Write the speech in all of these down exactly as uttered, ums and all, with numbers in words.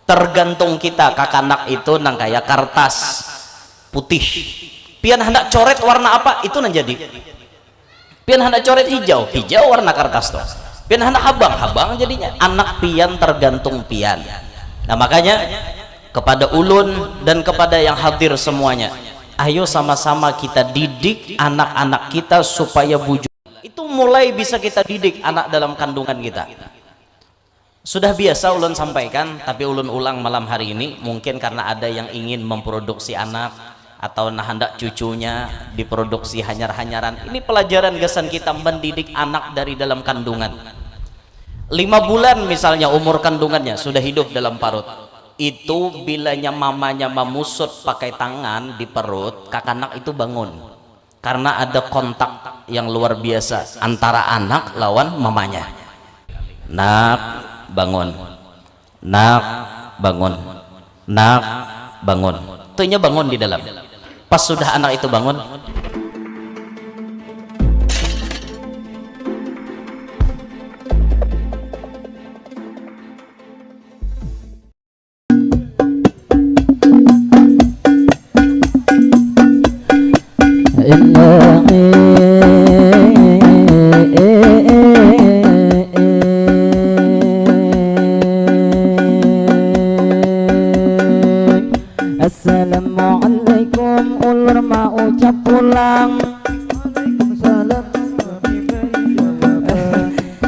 Tergantung kita, kakanak itu nang kaya kartas putih. Pian handak coret warna apa, itu nang jadi. Pian handak coret hijau, hijau warna kartas tuh. Pian handak habang, habang jadinya. Anak pian tergantung pian. Nah, makanya kepada ulun dan kepada yang hadir semuanya, ayo sama-sama kita didik anak-anak kita supaya bujur. Itu mulai bisa kita didik anak dalam kandungan kita. Sudah biasa ulun sampaikan, tapi ulun ulang malam hari ini, mungkin karena ada yang ingin memproduksi anak atau nah handak cucunya diproduksi hanyar-hanyaran. Ini pelajaran gasan kita mendidik anak dari dalam kandungan. Lima bulan misalnya umur kandungannya sudah hidup dalam parut. Itu bilanya mamanya memusut pakai tangan di perut, kakanak itu bangun. Karena ada kontak yang luar biasa antara anak lawan mamanya. Nak, bangun. Nak, bangun. Nak, bangun. Tuhnya bangun di dalam. Pas sudah anak itu bangun, Assalamualaikum, ulun mau ucap pulang. Waalaikumsalam.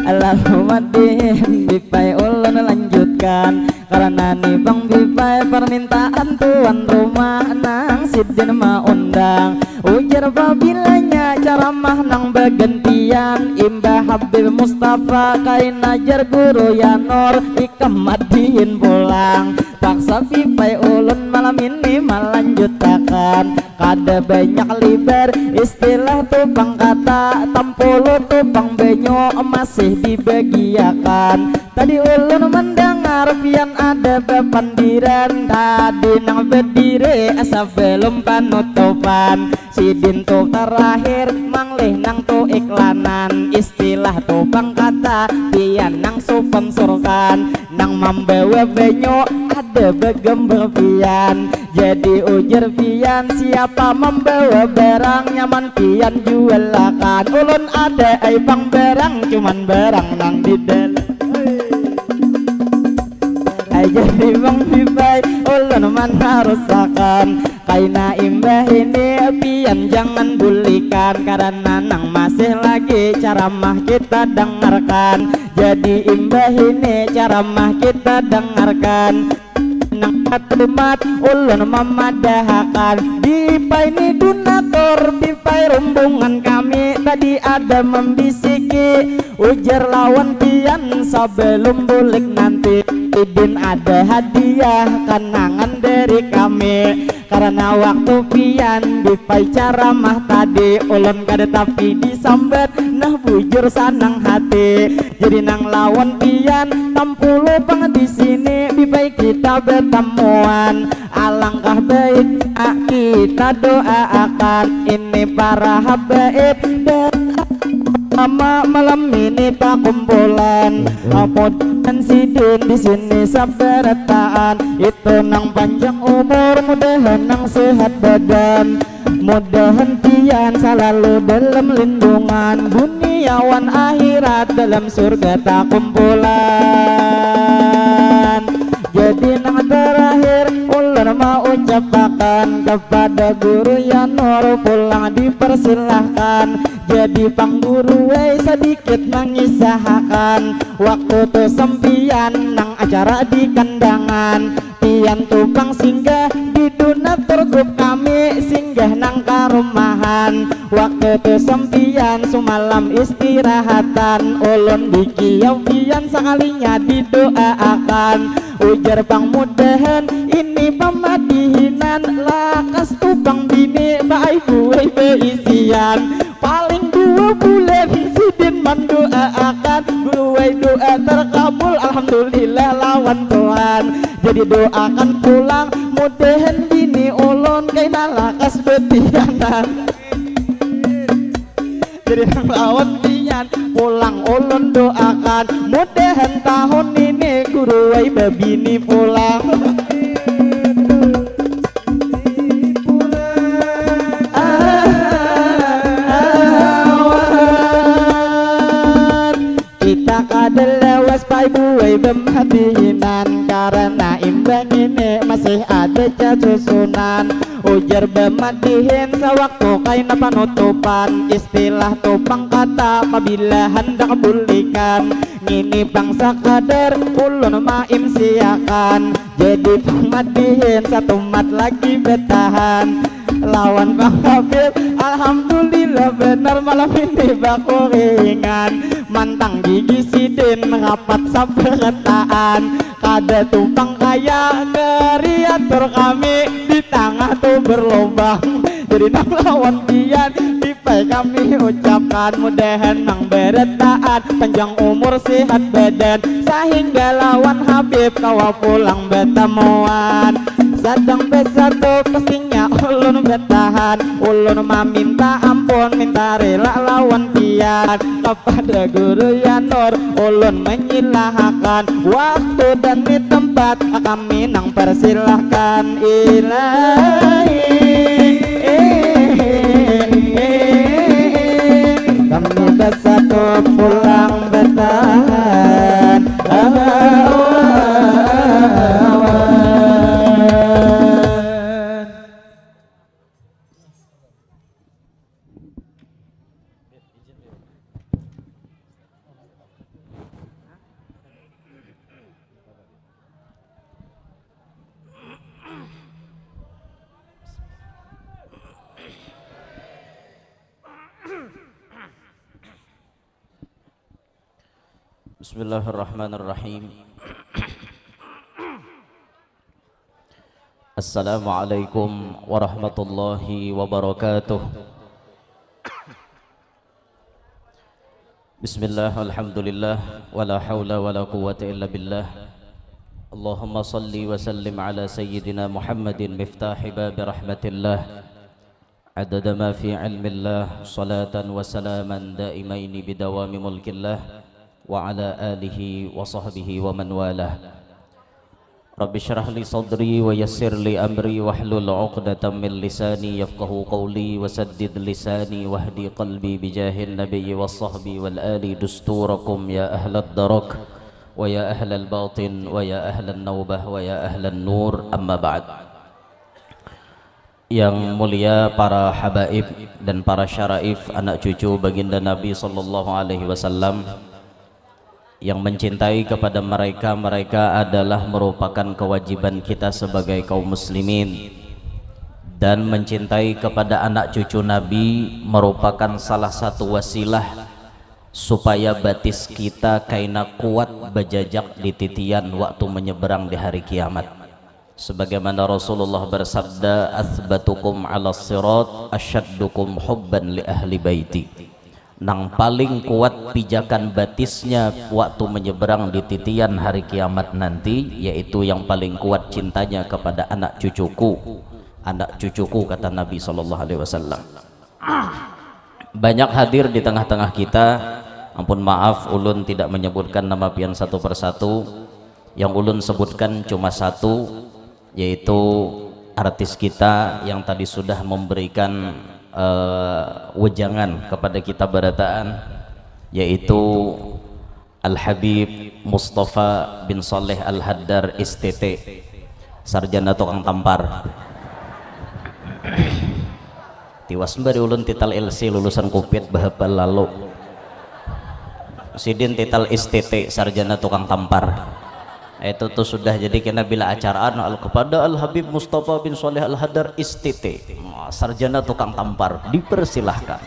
Allahumma din, bipai ulun lanjutkan. Karena ni bang bipai permintaan tuan rumah nang sidin maundang. Ujar pabilanya ceramah nang bagantian, imbah Habib Mustafa kaina jar guru Yanur ikam madihin pulang. Paksa bipai ulun malam ini malanjutakan. Kada banyak libar istilah tu pang kata, tampulu tu pang banyu masih dibagiakan. Tadi ulun mendangar pian ada bapandiran, tadi nang bediri sebelum panutupan. Sidin tu terakhir manglih nang tu iklanan, istilah tu pang kata pian nang supansurkan. Nang mambawa banyu ada bagambar pian. Jadi ujar pian, siapa mambawa barang nyaman pian jualakan. Ulun ada ai pang barang, cuman barang nang di dalam. Ai jadi bang bipai, ulun manarusakan. Kaina imbah ini pian jangan bulikan, karena nang masih lagi ceramah kita dengarkan. Jadi imbah ini ceramah kita dengarkan. Nang katumat ulun mamadahakan, bipai ni donatur, bipai rumbungan kami tadi ada mambisiki, ujar lawan pian sebelum bulik nanti, idin ada hadiah kenangan dari kami. Karena waktu pian bipai ceramah tadi, ulun kada tapi disambat, nah bujur sanang hati. Jadi nang lawan pian tampulu pang di sini, bipai kita batamuan. Alangkah baiknya kita doaakan ini para habaib dan lama malam ini takumpulan. Mudahan sidin di sini sabarataan, itu nang panjang umur, mudahan nang sehat badan. Mudahan pian salalu dalam lindungan, dunia wan akhirat dalam surga takumpulan. Jadi nang terakhir ulun mau ucapakan kepada guru Yanur pulang dipersilahkan. Jadi pang guru ai sadikit mangisahakan waktu tu sampiyan nang acara di kandangan. Pian tu pang singgah di donatur grup kami, singgah nang karumahan. Waktu tu sampiyan sumalam istirahatan, ulun dikiau pian sakalinya didoaakan. Ujar pang mudahan ini pamadihinan, lakas tu pang bini baai buai baisian. Paling dua bulan sidin mandoaakan, guru ai doa terkabul, alhamdulillah lawan Tuhan. Jadi doakan pulang, mudahan bini ulun kaina lakas betianan. Lawan pian pulang ulun doakan, mudahan tahun ini guru ai babini pulang. Awan. Kita kada lawas pai buai bamadihinan, karana imbah ngini masih ada casusunan. Ujar bamadihin sawaktu kaina panutupan, istilah tupang kata pabila handak bulikan. Ngini pang sakadar ulun maimsiakan, jadi pamadihin satumat lagi batahan. Lawan Bang Habib, alhamdulillah banar malam ini bakuringan. Mantang gigi sidin rapat sabarataan. Kada tumpang kaya kariatur kami di tangah tu berlobang. Jadi nang lawan pian, dipai kami ucapkan, mudahan nang barataan, panjang umur, sihat badan, sahingga lawan Habib kawa pulang batamuan. Sadang besatu pastinya ulun batahan, ulun maminta ampun, minta rela lawan pian. Kapada Guru Yanur ulun manyilahakan, waktu dan di tempat kami nang persilahkan, Ilahi. Kami besatu pulang batahan. Bismillahirrahmanirrahim. Assalamualaikum warahmatullahi wabarakatuh. Bismillah, alhamdulillah, wala haula wala quwwata illa billah. Allahumma salli wa sallim ala sayyidina Muhammadin miftahi babi rahmatillah. Adada ma fi ilmillah, salatan wa salaman daimaini bidawami mulkillah, wa ala alihi wa sahbihi wa man walah. Rabbi syrah li sadri wa yassir li amri wahlul uqdatam min lisani yafqahu qawli wa saddid lisani wahdi qalbi bijahin nabiyyi wa sahbi wal ali dusturakum ya ahlad darak wa ya ahlal batin wa ya ahlan naubah wa ya ahlan nur, amma ba'd. Yang mulia para habaib dan para syaraif, anak cucu baginda Nabi sallallahu alaihi wasallam, yang mencintai kepada mereka, mereka adalah merupakan kewajiban kita sebagai kaum muslimin. Dan mencintai kepada anak cucu Nabi merupakan salah satu wasilah supaya batis kita kaina kuat bajajak di titian waktu menyeberang di hari kiamat. Sebagaimana Rasulullah bersabda, "Athbatukum ala sirat asyaddukum hubban li ahli baiti." Nang paling kuat pijakan batisnya waktu menyeberang di titian hari kiamat nanti, yaitu yang paling kuat cintanya kepada anak cucuku. Anak cucuku, kata Nabi sallallahu alaihi wasallam. Banyak hadir di tengah-tengah kita. Ampun maaf, ulun tidak menyebutkan nama pian satu persatu. Yang ulun sebutkan cuma satu, yaitu artis kita yang tadi sudah memberikan, eh, wejangan kepada kita barataan, yaitu Al-Habib Mustafa bin Saleh Al-Haddar, S T T, sarjana tukang tampar. Tiwas mbari ulun tital L C lulusan Kupit, bahapal lalu. Sidin tital S T T, sarjana tukang tampar. Itu tuh sudah jadi kena bila acaraan al-, kepada Al-Habib Mustafa bin Saleh Al-Haddar, S T T, sarjana tukang tampar, dipersilahkan.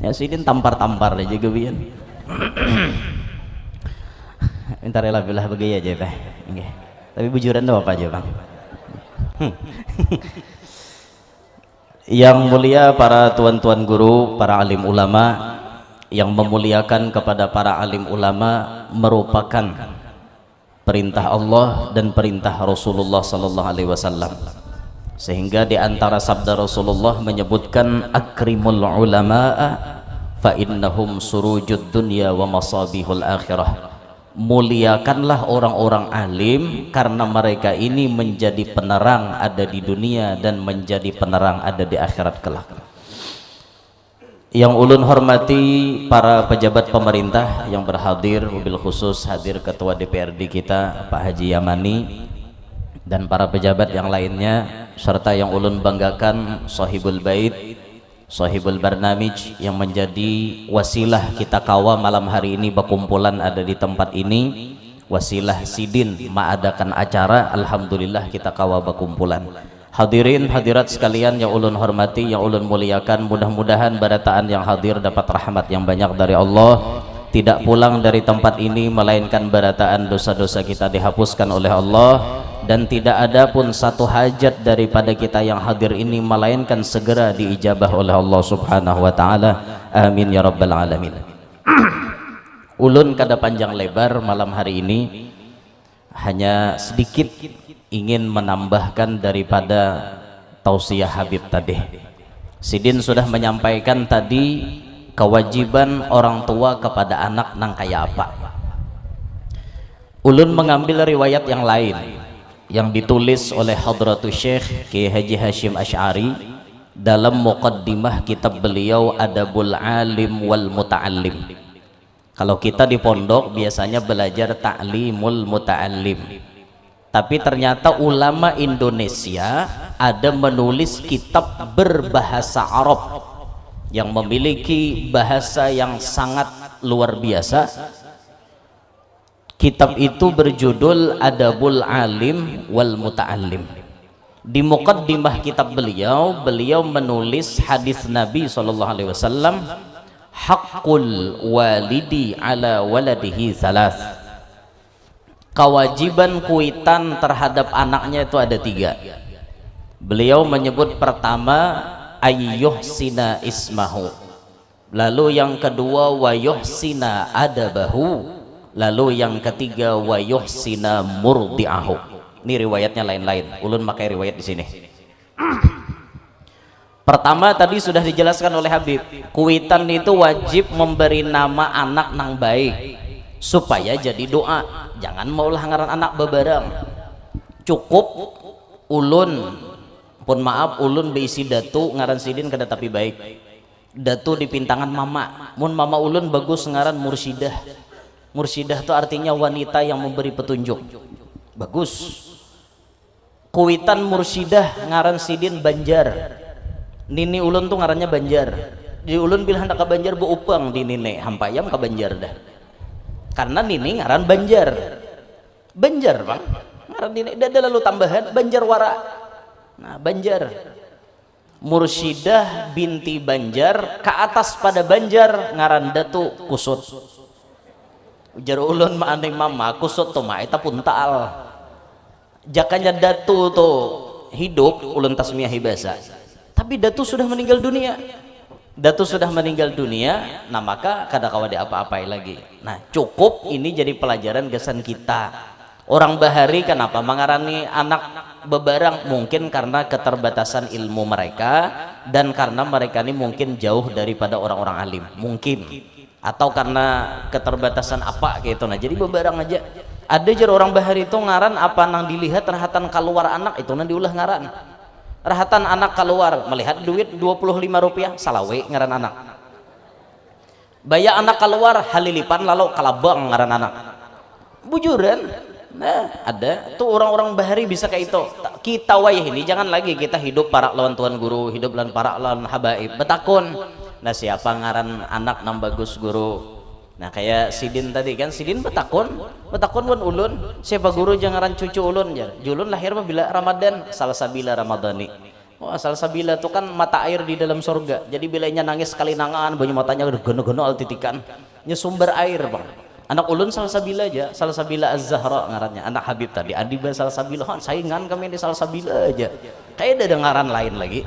Ya, sidin tampar-tampar aja gawian. Minta rela belah begaya aja, Teh. Nggih. Tapi bujuran tuh apa aja, Bang? Yang mulia para tuan-tuan guru, para alim ulama, yang memuliakan kepada para alim ulama merupakan perintah Allah dan perintah Rasulullah sallallahu alaihi wasallam. Sehingga di antara sabda Rasulullah menyebutkan, "Akrimul ulama'a Fa innahum surujud dunya wa masabihul akhirah. Muliakanlah orang-orang alim, karena mereka ini menjadi penerang ada di dunia dan menjadi penerang ada di akhirat kelak. Yang ulun hormati para pejabat pemerintah yang berhadir, wabil khusus hadir Ketua D P R D kita, Pak Haji Yamani, dan para pejabat yang lainnya, serta yang ulun banggakan, Sohibul Bait, Sohibul Barnamij, yang menjadi wasilah kita kawa malam hari ini bakumpulan ada di tempat ini, wasilah sidin maadakan acara, alhamdulillah kita kawa bakumpulan. Hadirin hadirat sekalian yang ulun hormati, yang ulun muliakan, mudah-mudahan barataan yang hadir dapat rahmat yang banyak dari Allah, tidak pulang dari tempat ini melainkan barataan dosa-dosa kita dihapuskan oleh Allah, dan tidak ada pun satu hajat daripada kita yang hadir ini melainkan segera diijabah oleh Allah Subhanahu wa Ta'ala. Amin ya Rabbal 'Alamin. Ulun kada panjang lebar malam hari ini, hanya sedikit ingin menambahkan daripada tausiah Habib tadi. Sidin sudah menyampaikan tadi kewajiban orang tua kepada anak nang kaya apa. Ulun mengambil riwayat yang lain yang ditulis oleh Hadratus Syekh Kiai Haji Hashim Asy'ari dalam muqaddimah kitab beliau Adabul Alim wal Muta'allim. Kalau kita di pondok biasanya belajar ta'limul muta'allim. Tapi ternyata ulama Indonesia ada menulis kitab berbahasa Arab yang memiliki bahasa yang sangat luar biasa. Kitab itu berjudul Adabul Alim wal Muta'allim. Di mukaddimah kitab beliau, beliau menulis hadis Nabi sallallahu alaihi wasallam, "Haqqul walidi ala waladihi salas." Kewajiban kuitan terhadap anaknya itu ada tiga. Beliau menyebut pertama, ayyuhsina ismahu. Lalu yang kedua, wayuhsina adabahu. Lalu yang ketiga, wayuhsina murdi'ahu. Ini riwayatnya lain-lain. Ulun pakai riwayat di sini. Pertama tadi sudah dijelaskan oleh Habib, kuitan itu wajib memberi nama anak nang baik supaya jadi doa. Jangan maulah ngaran anak babarang. Cukup ulun, pun maaf, ulun beisi datu ngaran sidin kada tapi baik. Datu dipintangan mama. Mun mama ulun bagus ngaran Mursyidah. Mursyidah tu artinya wanita yang memberi petunjuk. Bagus. Kuitan Mursyidah ngaran sidin Banjar. Nini ulun tu ngarannya Banjar. Jadi ulun bila handak ka Banjar beupang di nini, hampayam ka Banjar dah. Karena nini ngaran Banjar. Banjar, Bang. Ngaran nini, dah ada lalu tambahan Banjar wara. Nah, Banjar. Mursyidah binti Banjar, ka atas pada Banjar ngaran Datu Kusut. Ujar ulun, ma anai mama, Kusut tu ma ai tapuntal. Jakanya Datu tu hidup, ulun tasmiahi basa. Tapi Datu sudah meninggal dunia. Datu sudah meninggal dunia, nah maka kada kawa diapa-apai lagi. Nah, cukup ini jadi pelajaran gasan kita. Orang bahari kenapa mengarani anak bebarang? Mungkin karena keterbatasan ilmu mereka dan karena mereka ini mungkin jauh daripada orang-orang alim. Mungkin. Atau karena keterbatasan apa gitu. Nah, jadi bebarang aja. Ada jar orang bahari itu ngaran apa nang dilihat rahatan keluar anak itu nang diulah ngaran. Rahatan anak keluar, melihat duit dua puluh lima rupiah, salawe ngaran anak. Baya anak keluar, halilipan lalu kalabang ngaran anak. Bujuran. Nah, ada tuh orang-orang bahari bisa kayak itu. Ta-, kita wayah ini jangan lagi kita hidup parak lawan tuan guru, hidup lawan parak lawan habaib. Betakun. Nah, siapa ngaran anak nang bagus guru? Nah, kayak sidin tadi kan, sidin betakun, betakun wan ulun, siapa guru ja ngaran cucu ulun jar. Julun lahir pabila Ramadan, Salsabila Ramadhani. Wah, Salsabila tu kan mata air di dalam surga. Jadi bila inya nangis sekali nangan, banyu matanya geno-geno al titikan. Nya sumber air, Bang. Anak ulun Salsabila aja, Salsabila Az-Zahra ngarannya. Anak Habib tadi, adi ba Salsabila, han, saingan kami di Salsabila aja. Kayak ada ngaran lain lagi.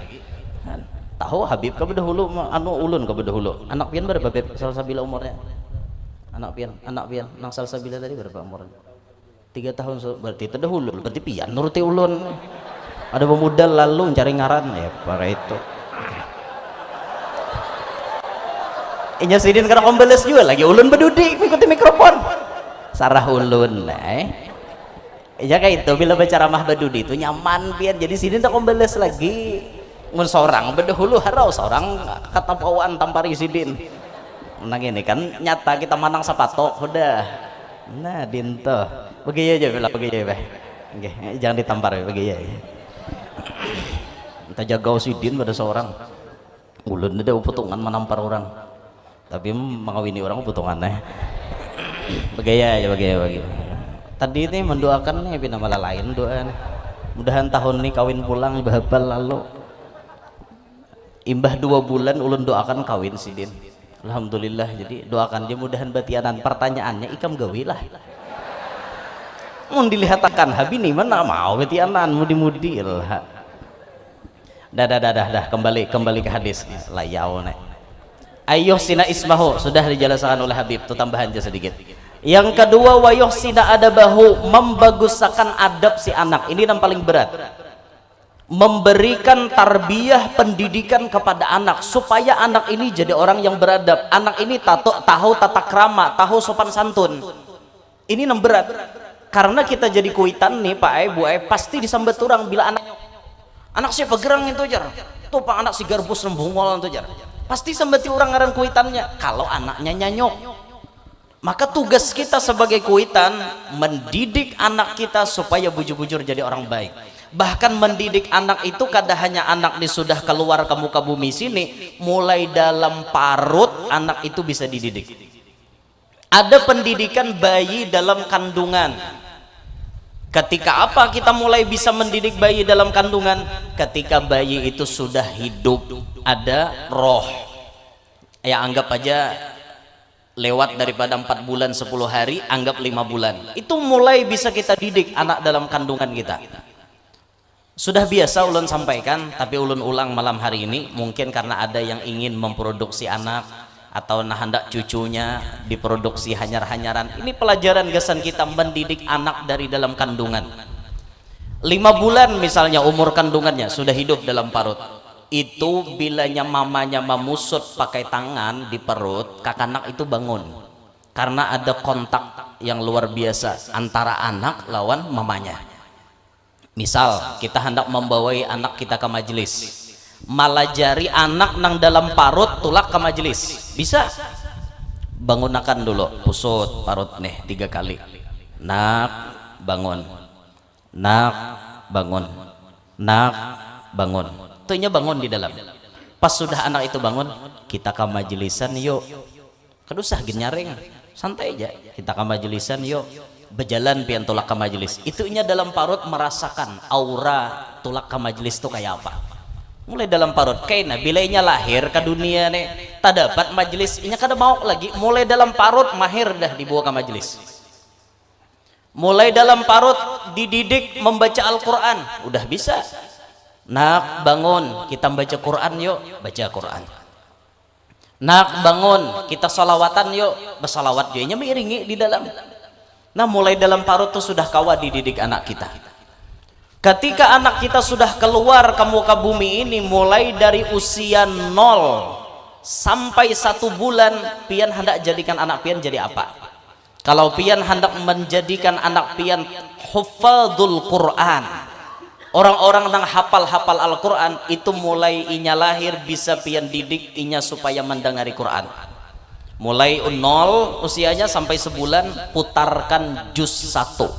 Han, tahu Habib kah bedahulu, ma-, anu ulun kah bedahulu. Anak pian berapa, Beb? Salsabila umurnya? Anak pian, anak pian, nang Salsabila tadi berapa umurnya? Tiga tahun, se-, berarti terdahulu, berarti pian nuruti ulun. Ada pemuda lalu mencari ngaran, ya, para itu. Inya sidin kada kombeles jua lagi ulun bedudi mengikuti mikrofon. Sarah ulun, eh. Iya kayak itu, bila berceramah bedudi itu nyaman pian. Jadi sidin tak kombeles lagi. Mun seorang bedahulu harau seorang kata pawaan tampari sidin. Nah ini kan nyata kita manang sapatok udah. Nah dinto. Begini aja bila begini bah. Oke, jangan ditampar ya begini aja. Kita jaga sidin pada seorang. Ulun ada uputungan manampar orang. Tapi mengawini orang uputungan eh. Begaya ya begaya bagi. Tadi ini mendoakan nih bina malah lain doa nih. Mudahan tahun ini kawin pulang bahapal lalu. Imbah dua bulan ulun doakan kawin sidin. Alhamdulillah, jadi doakan aja mudahan batianan. Pertanyaannya ikam gawi lah. Mun dilihatakan ha bini mana mau batianan mudi-mudi lah. Dah dah dah dah dah kembali kembali ke hadis. Layau nek. Ayuh sina ismahu sudah dijelaskan oleh Habib tu tambahan aja sedikit. Yang kedua wayuh sina adabahu membagusakan adab si anak ini yang paling berat. Memberikan tarbiyah pendidikan kepada anak supaya anak ini jadi orang yang beradab. Anak ini tahu tata krama, tahu sopan santun. Ini nang berat. Karena kita jadi kuitan nih Pak ai Bu ai pasti disambat orang bila anak anak siapa gerang itu jar. Tuh Pak anak si garbus nang bungol itu jar. Pasti sambati orang ngaran kuitannya kalau anaknya nyanyok. Maka tugas kita sebagai kuitan mendidik anak kita supaya bujur-bujur jadi orang baik. Bahkan mendidik anak itu kada hanya anak di sudah keluar ke muka bumi sini, mulai dalam parut anak itu bisa dididik. Ada pendidikan bayi dalam kandungan. Ketika apa kita mulai bisa mendidik bayi dalam kandungan? Ketika bayi itu sudah hidup, ada roh. Ya anggap aja lewat daripada empat bulan sepuluh hari anggap lima bulan itu mulai bisa kita didik anak dalam kandungan kita. Sudah biasa ulun sampaikan tapi ulun ulang malam hari ini mungkin karena ada yang ingin memproduksi anak atau nah hendak cucunya diproduksi hanyar-hanyaran ini pelajaran gasan kita mendidik anak dari dalam kandungan lima bulan misalnya umur kandungannya sudah hidup dalam parut itu bilanya mamanya mamusut pakai tangan di perut kakanak itu bangun karena ada kontak yang luar biasa antara anak lawan mamanya. Misal kita hendak membawai anak kita ke majelis, malajari anak nang dalam parut tulak ke majelis, bisa? Bangunakan dulu, pusut parut nih tiga kali, nak bangun, nak bangun, nak bangun. Tuh inya bangun di dalam. Pas sudah anak itu bangun, kita ke majelisan yuk. Kada usah gin nyaring, santai aja. Kita ka majelisan yuk. Bejalan pian tulak ka majelis. Itu inya dalam parut merasakan aura tulak ka majelis tu kaya apa. Mulai dalam parut, kaina bila inya lahir ka dunia ni, tadapat majelis, inya kada mauk lagi, mulai dalam parut mahir dah dibawa ka majelis. Mulai dalam parut dididik membaca Al-Quran, udah bisa. Nak bangun, kita baca Quran yuk, baca Quran. Nak bangun, kita salawatan yuk. Basalawat jua inya mairingi di dalam. Nah, mulai dalam parut tu sudah kawa dididik anak kita. Ketika anak kita sudah keluar ke muka bumi ini mulai dari usia nol sampai satu bulan, pian hendak jadikan anak pian jadi apa? Kalau pian hendak menjadikan anak pian huffadzul Quran, orang-orang nang hafal-hafal Al-Quran, itu mulai inya lahir bisa pian didik inya supaya mendengari Quran. Mulai nol usianya sampai sebulan putarkan juz satu.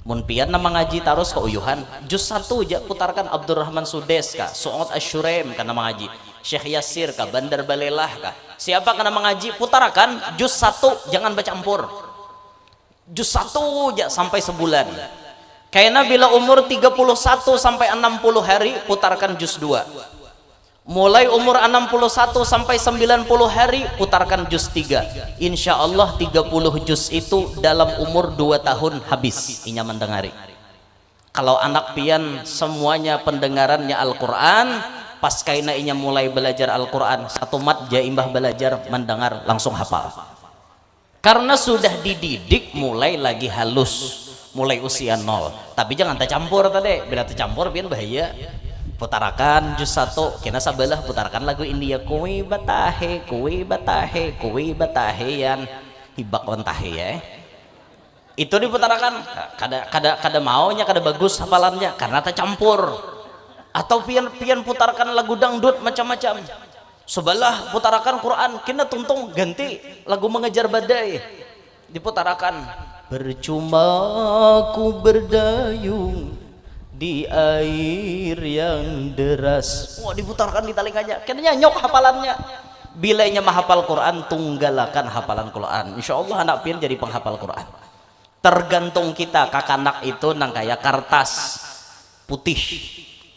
Mun pian nang mangaji tarus kauyuhan, juz satu ja putarkan Abdurrahman Sudes kah, Su'ud Asyuraim kah nang mangaji, Syekh Yasir kah, Bandar Balelah kah. Siapa kena mangaji, putarakan juz satu, jangan bacampur. Juz satu ja sampai sebulan. Kaina bila umur tiga puluh satu sampai enam puluh hari, putarkan juz dua. Mulai umur enam puluh satu sampai sembilan puluh hari, putarkan juz tiga. Insya Allah tiga puluh juz itu dalam umur dua tahun habis inya mendengari. Kalau anak pian semuanya pendengarannya Al-Quran, pas kaina inya mulai belajar Al-Quran, satu mat ja imbah belajar mendengar langsung hafal. Karena sudah dididik mulai lagi halus, mulai usia nol. Tapi jangan tercampur tadi, bila tercampur pian bahaya. Putarakan juz satu, kena sabalah putarakan lagu India, kui batahe, kui batahe, kui batahe, yan hibak wan tahe ya. Itu diputarakan, kada kada kada maunya, kada bagus hafalannya karena tercampur. Atau pian pian putarkan lagu dangdut macam-macam. Sebelah putarakan Quran, kena tuntung ganti lagu mengejar badai. Diputarakan, percuma ku berdayung di air yang deras. Wah, diputarakan di talinganya, kena nyanyok hafalannya. Bilanya mahapal Quran, tunggalakan hafalan Quran. Insya Allah anak pian jadi penghafal Quran. Tergantung kita, kakanak itu nang kaya kartas putih.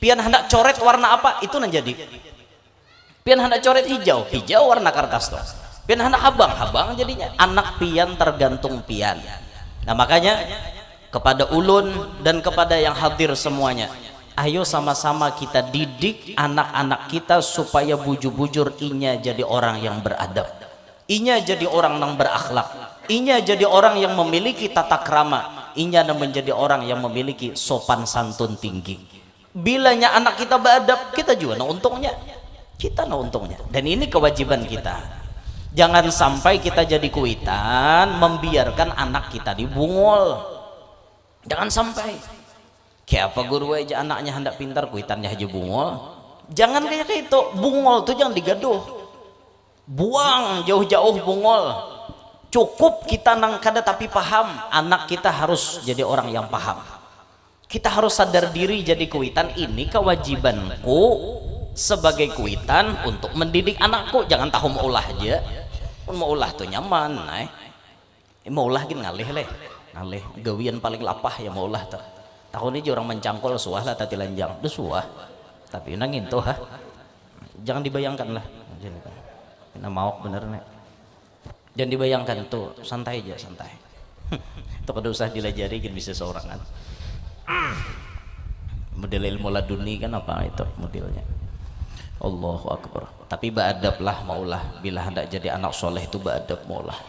Pian hendak coret warna apa, itu nang jadi. Pian hendak coret hijau, hijau warna kartas tuh. Pian hendak habang, habang jadinya. Anak pian tergantung pian. Nah, makanya kepada ulun dan kepada yang hadir semuanya, ayo sama-sama kita didik anak-anak kita supaya bujur-bujur inya jadi orang yang beradab. Inya jadi orang yang berakhlak. Inya jadi orang yang memiliki tata krama. Inya menjadi orang yang memiliki sopan santun tinggi. Bilanya anak kita beadab, kita juga na untungnya. Kita na untungnya. Dan ini kewajiban kita. Jangan sampai kita jadi kuitan membiarkan anak kita dibungul. Jangan sampai. Kayak apa guru aja anaknya hendak pintar, kuitannya aja bungul. Jangan kayak itu. Bungul tuh jangan digaduh. Buang jauh-jauh bungul. Cukup kita nang kada tapi paham, anak kita harus jadi orang yang paham. Kita harus sadar diri jadi kuitan, ini kewajibanku sebagai kuitan untuk mendidik anakku. Jangan tahu maulah aja. Mun maulah tuh nyaman, nah. Maulah gin ngalih leh. Ngalih. Gawian paling lapah ya maulah tuh. Takuni aja orang mencangkul suah lah tati lanjang. Duh suah. Tapi nang itu ha. Jangan dibayangkan lah. Nah mauk bener nih. Jangan dibayangkan tuh, santai aja, santai. Itu kada usah dilajari gin bisa seorangan. Model ilmu laduni kan apa itu modelnya. Allahu Akbar. Tapi beadab lah maulah, bila hendak jadi anak soleh itu beadab maulah.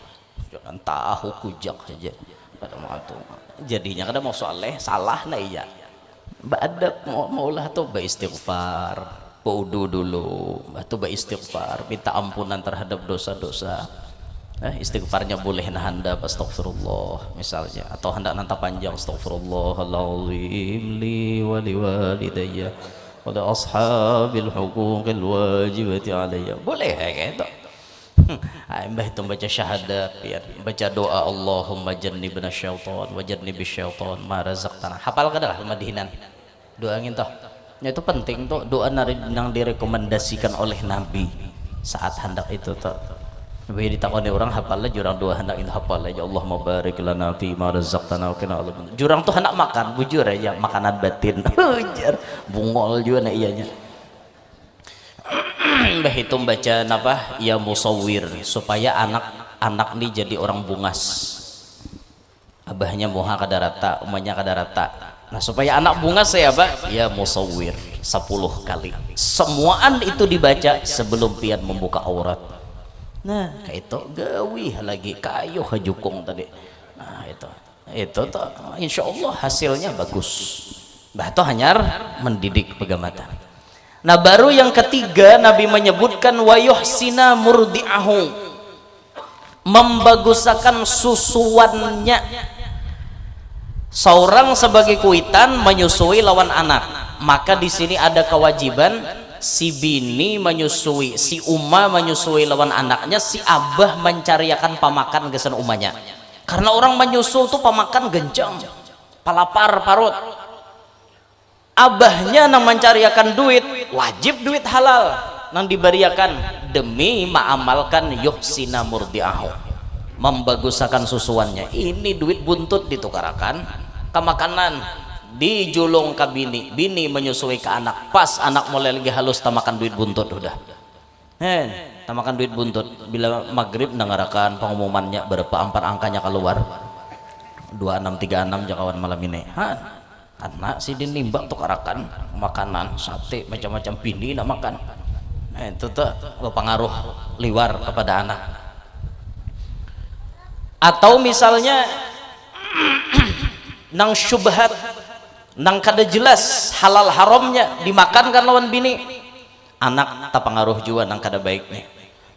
Jangan tahu kujak saja. Kada mau tuh. Jadinya kada mau soleh, salah nah iya. Beadab mau maulah tuh beristighfar, baudu dulu, bah tuh beristighfar, minta ampunan terhadap dosa-dosa. Eh, istighfarnya boleh nah handap astagfirullah misalnya, atau hendak nanta panjang astagfirullahaladzim li wali walidayya wali ashabil huquqil wajibati alayya, boleh ya kayak itu. Imbah itu baca syahadat, ya, baca doa Allahumma jannibna syaitan wa jannibis syaitan ma razaqtana. Hafal kada lah madihinan? Doa ngin toh. Nah, itu penting tuh, doa nari nang direkomendasikan oleh Nabi saat hendak itu tuh. Nabi ditakoni orang hafal lah jurang doa hendak itu hafal aja Allahumma barik lana fi ma razaqtana wa qina adzabannar. Jurang tuh hendak makan, bujur aja makanan batin. Ujar bungol juga nah iyanya. Mbah itu membaca napa? Ya musawir, supaya anak-anak ni jadi orang bungas. Abahnya muha kada rata, umanya kada rata. Nah, supaya anak bungas saya apa? Ya musawir, sepuluh kali. Semuaan itu dibaca sebelum pian membuka aurat. Nah, kayak itu gawi lagi kayu hajukung tadi. Nah, itu. Itu tuh insya Allah hasilnya bagus. Bah tuh hanyar mendidik pegamatan. Nah, baru yang ketiga Nabi menyebutkan wayuhsina murdi'ahu, membagusakan susuannya. Seorang sebagai kuitan menyusui lawan anak, maka di sini ada kewajiban si bini menyusui, si uma menyusui lawan anaknya, si abah mencariakan pamakan gasan umanya. Karena orang menyusu tuh pamakan genjang, palapar parut. Abahnya nang mencariakan duit, wajib duit halal nang dibariakan demi maamalkan yuhsina murdiahu, membagusakan susuannya. Ini duit buntut ditukarakan ke makanan, dijulung ke bini, bini menyusui ke anak, pas anak mulai lagi halus tamakan duit buntut udah. Hen, tamakan duit buntut. Bila maghrib nangarakan pengumumannya berapa empat angkanya keluar. Dua enam tiga enam jakawan malam ini. Han, karena sidin nimbak tukarakan makanan sate macam-macam pini nak makan. Nah, itu tuh berpengaruh liwar kepada anak. Atau misalnya nang syubhat Nang kada jelas halal haramnya dimakankan lawan bini, anak tapangaruh jua nang kada baiknya.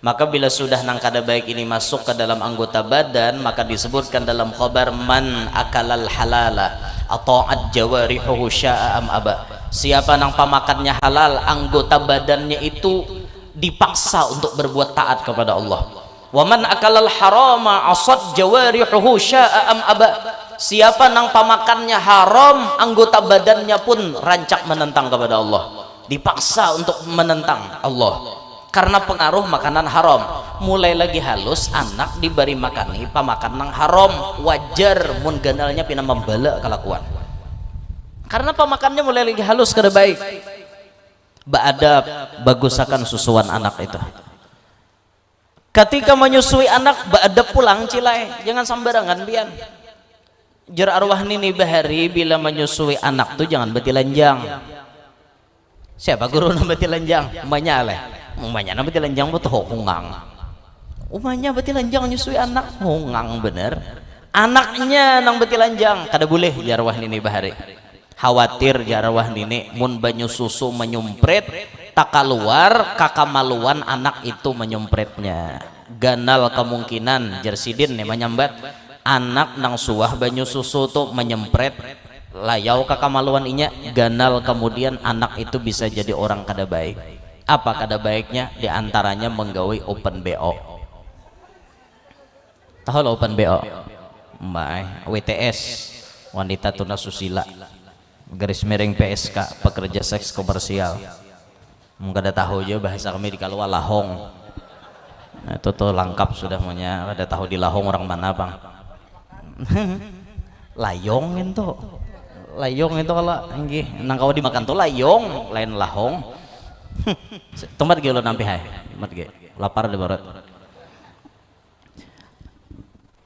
Maka bila sudah nang kada baik ini masuk ke dalam anggota badan, maka disebutkan dalam khabar, "Man akalal halala ata'at jawarihuhu sya'a am aba." Siapa nang pamakannya halal, anggota badannya itu dipaksa untuk berbuat taat kepada Allah. "Wa man akalal harama asat jawarihuhu sya'a am aba." Siapa nang pamakannya haram, anggota badannya pun rancak menentang kepada Allah. Dipaksa untuk menentang Allah. Karena pengaruh makanan haram. Mulai lagi halus, anak diberi makani pamakan nang haram. Wajar mun ganalnya pina membala kelakuan. Karena pamakannya mulai lagi halus, kada baik. Baadab, bagusakan susuan anak itu. Ketika menyusui anak, baadab pulang, cilai. Jangan sembarangan, pian. Jar arwah nini bahari, bila menyusui anak tu jangan batilanjang. Siapa guru nang batilanjang? Umanya aleh. Umanya nang batilanjang, betul, hungang. Umanya batilanjang nyusui anak, hungang bener. Anaknya nang batilanjang, kada boleh, jar arwah nini bahari. Khawatir, jar arwah nini, mun banyu susu manyumprit, takaluar kakamaluan anak itu manyumpritnya. Ganal kemungkinan, jar sidin nih manyambat, anak nang suah banyu susu tu manyemprit layau kakamaluan inya, ganal kemudian anak itu bisa jadi orang kada baik. Apa kada baiknya? Diantaranya menggawi open B O. Tahu lah open B O? Mbak, W T S, wanita tuna susila, garis miring P S K, pekerja seks komersial. Mun kada tahu aja bahasa kami di Kalua, lahong. Nah, itu tuh lengkap sudah, munya kada tahu di lahong orang mana, pang. Layong itu. Layong itu kalau, nggih, nang kawa dimakan tuh layong, lain lahong. Tempat gelo nampi hai. Tempat ge. Lapar di barat.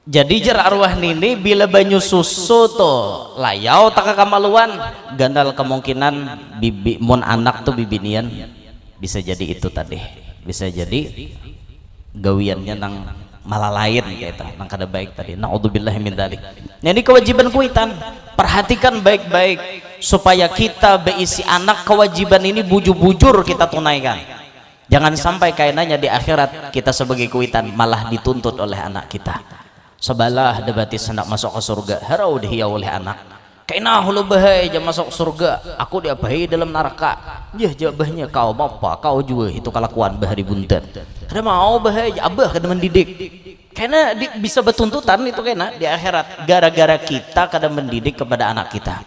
Jadi jar arwah nini, bila banyu susu tu layau taka kamaluan, ganal kemungkinan bibi, mun anak tu bibinian, bisa jadi itu tadi, bisa jadi gawiannya nang malalain kaitu, nang kada baik tadi. Naudzubillahi min dzalik. Nah, ini kewajiban kuitan. Perhatikan baik-baik supaya kita beisi anak, kewajiban ini bujur-bujur kita tunaikan. Jangan sampai kainanya di akhirat kita sebagai kuitan malah dituntut oleh anak kita. Sebalah debatis hendak masuk ke surga, harau dihiau oleh anak. Kaina hulu bahai ja masuk surga, aku diapahi dalam naraka. Jah jabahnya kau mapa, kau jua itu kalakuan bahari buntet. Kada mau bahai, abah kada mendidik. Kaina di, bisa betuntutan itu kaina di akhirat gara-gara kita kada mendidik kepada anak kita.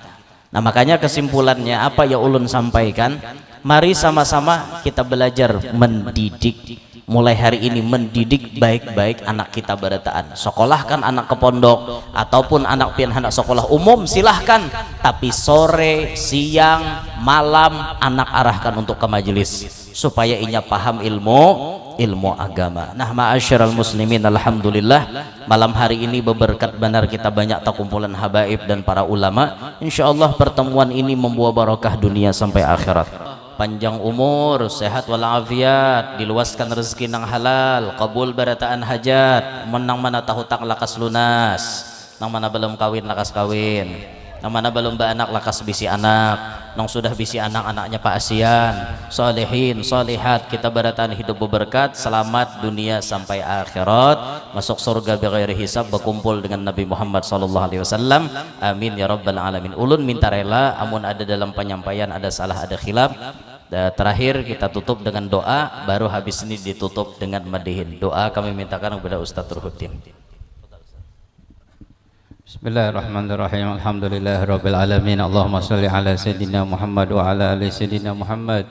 Nah, makanya kesimpulannya apa ya ulun sampaikan, mari sama-sama kita belajar mendidik. Mulai hari ini mendidik baik-baik anak kita barataan. Sekolahkan anak ke pondok ataupun anak pian hendak sekolah umum, silahkan. Tapi sore, siang, malam anak arahkan untuk ke majelis supaya inya paham ilmu, ilmu agama. Nah, ma'asyiral muslimin, alhamdulillah, malam hari ini beberkat banar kita banyak takumpulan habaib dan para ulama. Insya Allah pertemuan ini membawa barakah dunia sampai akhirat. Panjang umur, sehat walafiat, diluaskan rezeki nang halal, kabul barataan hajat, mun nang mana tahutang lakas lunas, nang mana balum kawin lakas kawin, nang mana balum baanak lakas bisi anak, nang sudah bisi anak, anaknya paasian, salihin, salihat, kita barataan hidup beberkat, selamat dunia sampai akhirat, masuk surga bighairi hisab, bakumpul dengan Nabi Muhammad sallallahu alaihi wasallam. Amin ya rabbal alamin. Ulun minta rela amun ada dalam penyampaian ada salah, ada khilaf. Da-, terakhir kita tutup dengan doa, baru habis ini ditutup dengan madihin. Doa kami mintakan kepada Ustadz Ruhuddin. Bismillahirrahmanirrahim. Alhamdulillahirabbil alamin. Allahumma shalli ala sayyidina Muhammad wa ala ali sayyidina Muhammad.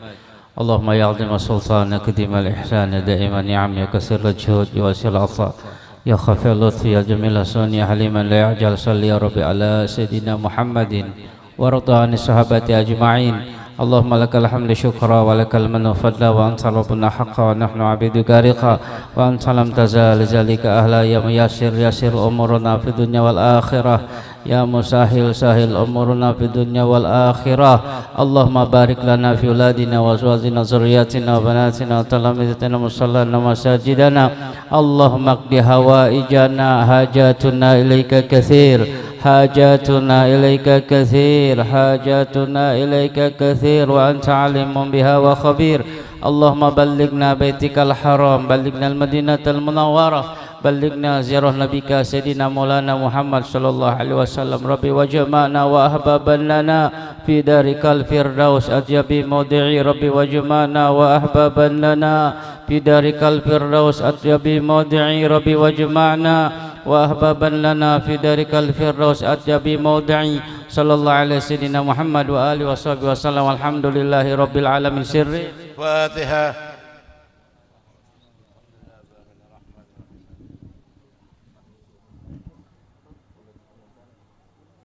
Allahumma ya azima sultana kadimal ihsana daiman ni'am ya kasirul juhud ya wasi'ul ata ya khafiyal lutfi ya jamila suni ya haliman la ya'jal, salli ya rabbi ala sayyidina Muhammadin warda ani sahabati ajma'in. Allahumma lakal hamdu syukra wa lakal mannu fadla wa anta rabbuna haqqa wa nahnu abiduka riqa wa anta lam tazal zalika ahla ya muyassir yassir umuruna fid dunya wal akhirah ya musahil sahil umuruna fid dunya wal akhirah. Allahumma barik lana fi auladina wa azwajina zurriyatina wa banatina wa talamizatina musallana masajidana. Allahumma qdi hawaijana hajatuna ilaika kathir. حاجاتنا إليك كثير، حاجاتنا إليك كثير، وأنت عليم بها وخبير. اللهم بلغنا بيتك الحرام، بلغنا المدينة المنورة، بلغنا زيارة نبيك سيدنا مولانا محمد صلى الله عليه وسلم. رب واجمعنا وأحبابا لنا في دارك الفردوس أطيب موضعي. رب واجمعنا وأحبابا لنا في دارك الفردوس أطيب موضعي. رب واجمعنا وأحبابا لنا في دارك الفردوس أطيب موضعي. صلى الله على سيدنا محمد وآله وصحبه وسلم. والحمد لله رب العالمين. سري. الفاتحة.